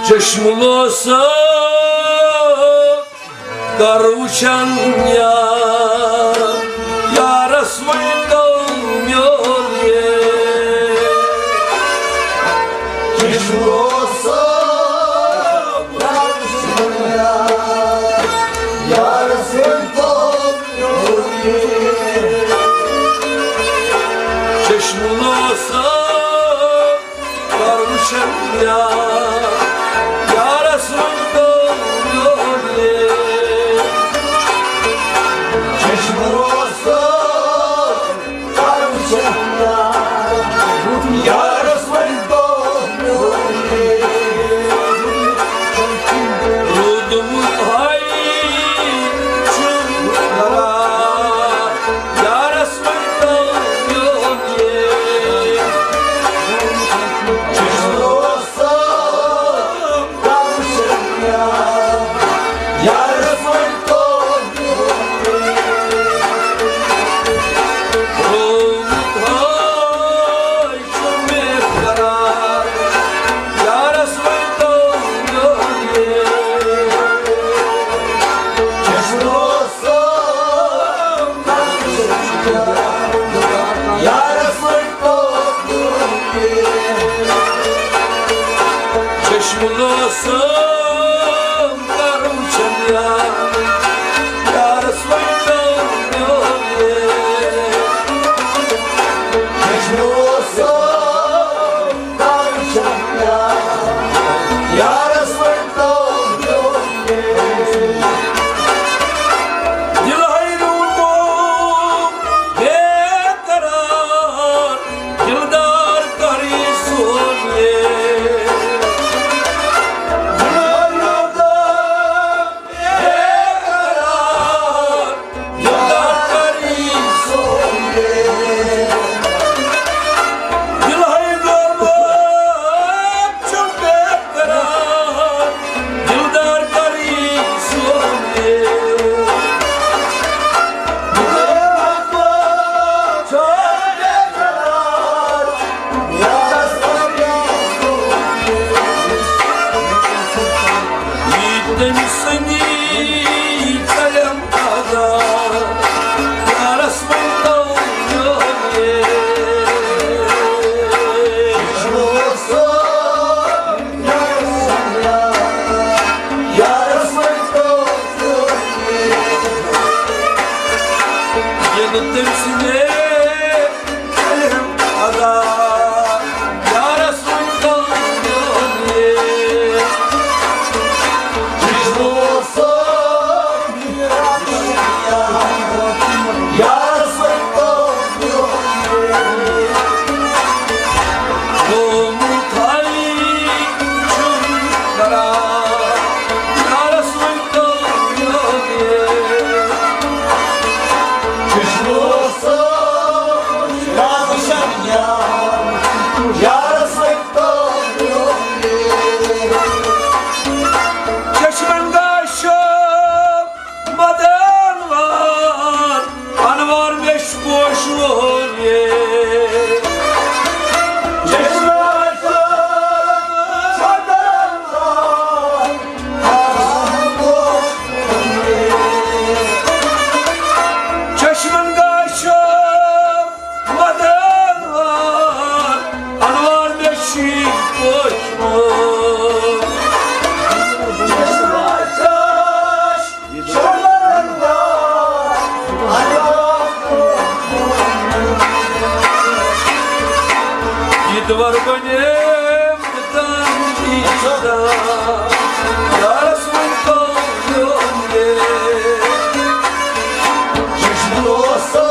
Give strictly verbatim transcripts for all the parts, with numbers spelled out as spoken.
چشمہٕ لوسہٕ کر وٕچھن یار، یارس وۄنۍ تو میون یے۔ چشمہٕ لوسہٕ کر وٕچھن یار، یارس وۄنۍ تو میون یے۔ چشمہٕ لوسہٕ کر وٕچھن یار، یارس وۄنۍ تو میون یے۔ چشمہٕ لوسہٕ کر وٕچھن یار، یارس وۄنۍ تو میون یے۔ روٗدمُت ہاے چھُم قرار، یارس وۄنۍ تو میون یے۔ چشمہٕ لوسہٕ کر وٕچھن یار، یارس وۄنۍ تو میون یے۔ روٗدمُت ہاے چھُم قرار، یارس وۄنۍ تو میون یے۔ چشمہٕ لوسہٕ کر وٕچھن یار، یارس وۄنۍ تو میون یے۔ چشمہٕ لوسہٕ کر وٕچھن یار، یارس وۄنۍ تو میون یے۔ چشمہٕ لوسہٕ کر وٕچھن یار، یارس وۄنۍ تو میون یے۔ دل ہے روٗدمُت بے قرار، دلدار کر یہِ سون یے۔ دل ہے روٗدمُت بے قرار، دلدار کر یہِ سون یے۔ دل ہے روٗدمُت چھُم بے قرار، دلدار کر یہِ سون یے۔ دل ہے روٗدمُت چھُم بے قرار، یارس وۄنۍ تو میون یے۔ یہِ تٔمۍ سٕنٛدی قلم آزاد، یارس وۄنۍ تو میون یے۔ یارس وۄنۍ تو میون یے۔ یہِ نہٕ تٔمۍ سٕنٛدے قلم آزاد، یارس وۄنۍ تو میون یے۔ یارس وۄنۍ تو میون یے۔ گوٚمُت ہاے چھُم قرار، یارس وۄنۍ تو میون یے۔ چشمہٕ لوسہٕ کر وٕچھن یار، یارس وۄنۍ تو میون یے۔ چشمن گاشو مدن وار، انوار مےٚ چھُ پوشہٕ وول یے۔ چشمن گاشو مدن وار، چشمن گاشو مدن وار، انوار مےٚ چھُ پوشہٕ وول۔ چشمن گاش یہِ دُوَر بَنیٚم تَمہِ دۄہ، یارس وۄنۍ تو میون یے۔ چشمہٕ لوسہٕ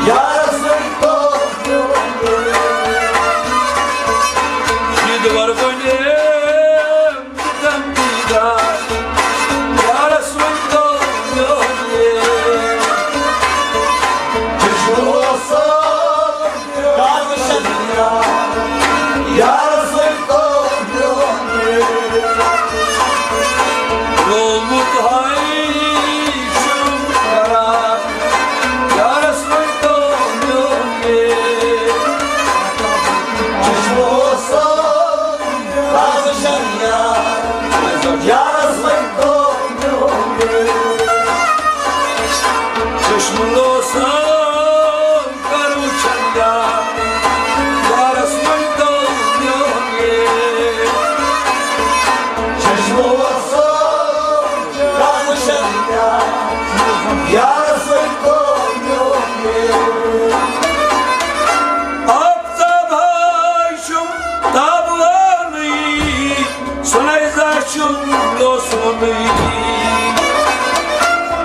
یارس وۄنۍ تو میون یے۔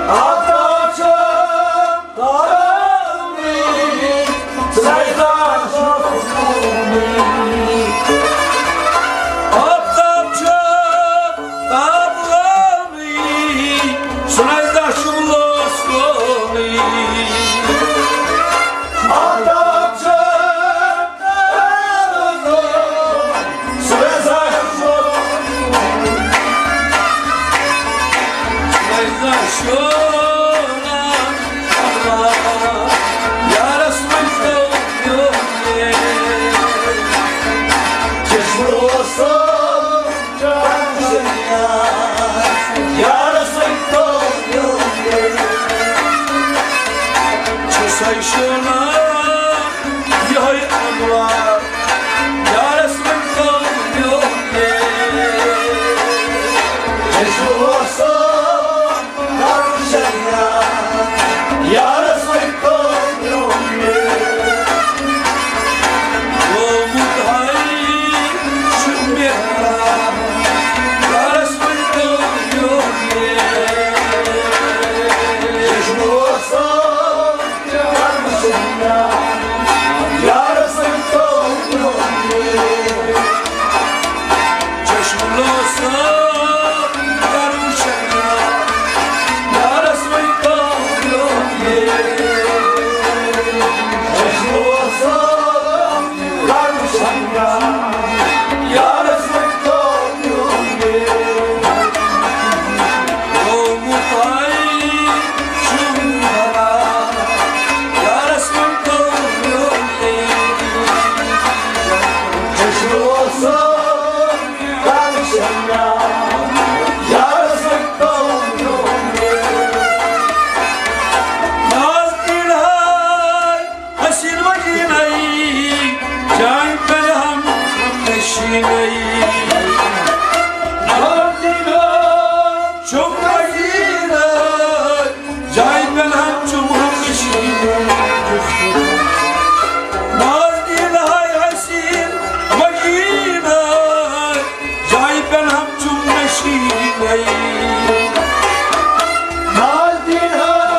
آفتاب چھُ تابلومٕے، سیداہ چھُ آفتاب چھُ تابلومٕے، سیداہ چھُ لوسلومٕے۔ آفتاب چھُ یِہوٚے انوار یارس وۄنۍ گوٚو میون یار۔ أسۍ اوسو کرُن شریعت، یارس وۄنۍ گوٚو میون یار۔ گوٚمُت ہاے چھُ مےٚ قرار، یارس وۄنۍ گوٚو میون یار۔ أسۍ اوسو حسین مدینہ جان پہلے ہم نشین۔ چھُم مدینہ جان پہلے ہم چھُم ہم نشین۔ ناز دین ہاے حسین مدینہ جان پہلے ہم چھُم نشین۔ ناز دین ہاے